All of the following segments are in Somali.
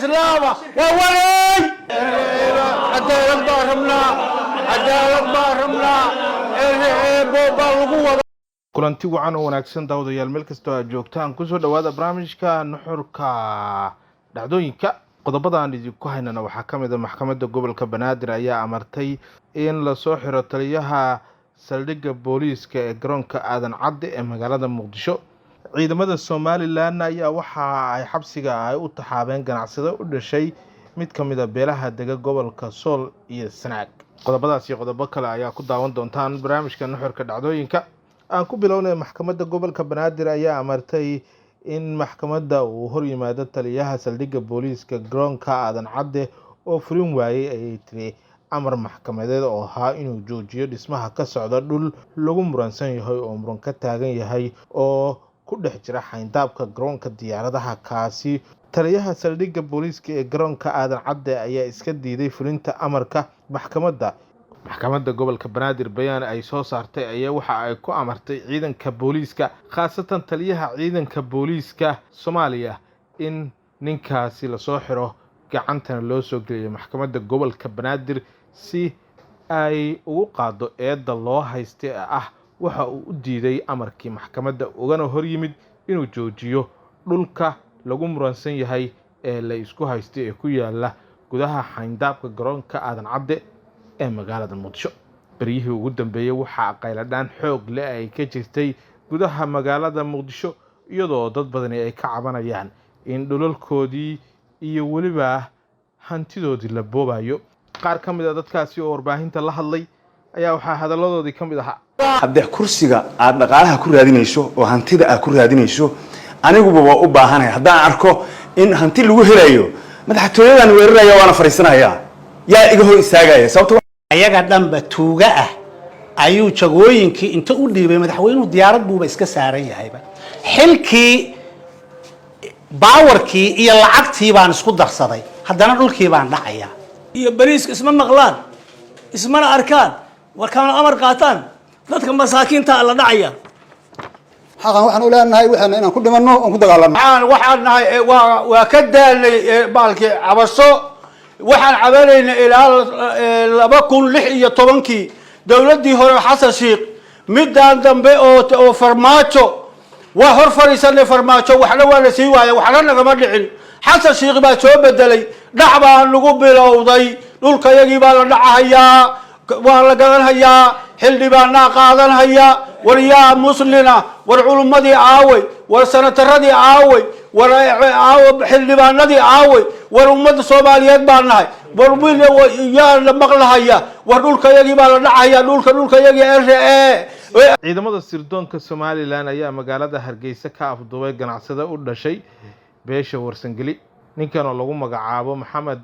Islaama waa wareey. Cadaalad baan rabnaa, cadaalad baan rabnaa, eebo baa lagu wada. Kulanti wacan oo wanaagsan, daawadayaal, meel kastoo aad joogtaan, kusoo dhowaada barnaamijka Nuxurka Dhacdooyinka. Qodobadaan idinku haynana waxaa ka mid a: maxkamadda gobolka Banaadir ayaa amartay in lasoo xiro taliyaha saldhigga booliiska ee garoonka Aadan Cadde ee magaalada Muqdisho. Ciidamada Somalilan ayaa waxa ay xabsiga ay u taxaabeen ganacsado u dhashay mid ka mid a beelaha dega gobolka Sool iyo Sanaag. Qodobadaas iyo qodobo kale ayaa ku daawan doontaan barnaamijka Nuxurka Dhacdooyinka. Aan ku bilownay, maxkamadda gobolka Banaadir ayaa amartay in maxkamadda uu hor yimaado taliyaha saldhigga booliiska garoonka Aadan Cadde oo fulin waayey, ayay tiri, amar maxkamadeed oo ahaa inuu joojiyo dhismaha ka socda dhul lagu muransan yahay oo muran ka taagan yahay oo ku dhex jira xayndaabka garoonka diyaaradaha. Kaasi taliyaha saldhigga booliiska ee garoonka Aadan Cadde ayaa iska diiday fulinta amarka maxkamadda. Maxkamadda gobolka Banaadir bayaan ay soo saartay ayaa waxa ay ku amartay ciidanka booliiska, khaasatan taliyaha ciidanka booliiska Soomaaliya, in ninkaasi lasoo xiro, gacantana loo soo geliyo maxkamadda gobolka Banaadir si ay ugu qaado eedda loo haystay ee ah waxa uu u diiday amarkii maxkamadda ugana hor yimid inuu joojiyo dhulka lagu muransan yahay ee la isku haystay ee ku yaala gudaha xayndaabka garoonka Aadan Cadde ee magaalada Muqdisho. Beryihii ugu dambeeyey waxaa qayladhaan xoog leh ay ka jirtay gudaha magaalada Muqdisho, iyadoo dad badani ay ka cabanayaan in dhulalkoodii iyo weliba hantidoodii la boobayo. Qaar ka mid a dadkaasi oo warbaahinta la hadlay ayaa waxaa hadalladoodii ka mid ahaa: Haddee kursiga aad dhaqaalaha ku raadinayso oo hantida aad ku raadinayso, aniguba waa u baahanahay. Haddaan arko in hanti lagu helayo, madaxtooyadan weeraraya, waana fadhiisanaya. Yaa iga hor istaagaya? Sababto Ayaga dhanba tuuga ah ayuu jagooyinkii inta u dhiibay. Madaxweynuhu diyaarad buuba iska saaran yahayba. Xilkii, powerkii iyo lacagtii baan isku darsaday, haddana dhulkii baan dhacaya. Iyo bariiska isma maqlaan, ismana arkaan, warkaana amar qaataan. Dadka masaakiinta la dhacaya. Xaqan waxaan u leenahay waxaana inaan ku dhimanno oon ku dagaalanno. Waxaan nahay waa ka daalnay baalkii cabasho. Waxaan cabanaynay ilaa 2016-kii, dowladdii hore Xasan Sheikh, midaan dambe oo Farmaajo. Waa hor fadhiisanay Farmaajo, waxna waa la sii waaya, waxna nagama dhicin. Xasan Sheikh baa soo bedelay, dhac baa nagu bilowday. Dhulkayagii baa la dhacahayaa, waa la gadanhayaa, xildhibaanaa qaadanhaya. War yaa muslina? War culummadii aawey? War sanataradii aawey? War aawe xildhibaanadii aawey? War ummadda Soomaaliyeed baan nahay. War wiil yaa la maqlahaya? War dhulkayagii baa la dhacaya, dhulkayagii r e. Ciidamada sirdoonka Somalilan ayaa magaalada Hargeysa ka afduubay ganacsade u dhashay beesha Warsangeli, ninkan oo lagu magacaabo Maxamed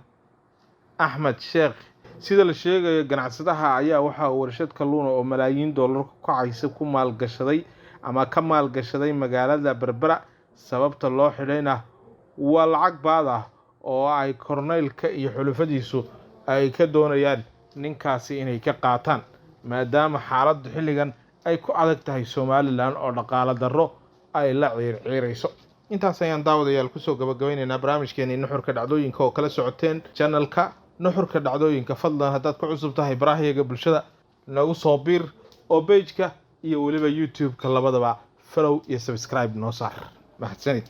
Axmed Sheekh. Sida la sheegayo, ganacsadaha ayaa waxa uu warshad kalluuna oo malaayiin dollar ku kacaysa ku maalgashaday ama ka maalgashaday magaalada Berbera. Sababta loo xidhayna waa lacag baad ah oo ay korneylka iyo xulufadiisu ay ka doonayaan ninkaasi inay ka qaataan, maadaama xaaladdu xilligan ay ku adag tahay Somalilan oo dhaqaalo darro ay la ciirciirayso. Intaas ayaan, daawadayaal, kusoo gabagabaynaynaa barnaamijkeenii Nuxurka Dhacdooyinka oo kala socoteen channelka Nuxurka Dhacdooyinka. Fadlan, haddaad ku cusub tahay barahayaga bulshada, nagu soo biir oo pageka iyo weliba YouTube-ka labadaba follow iyo subscribe noo saar. Mahadsanid.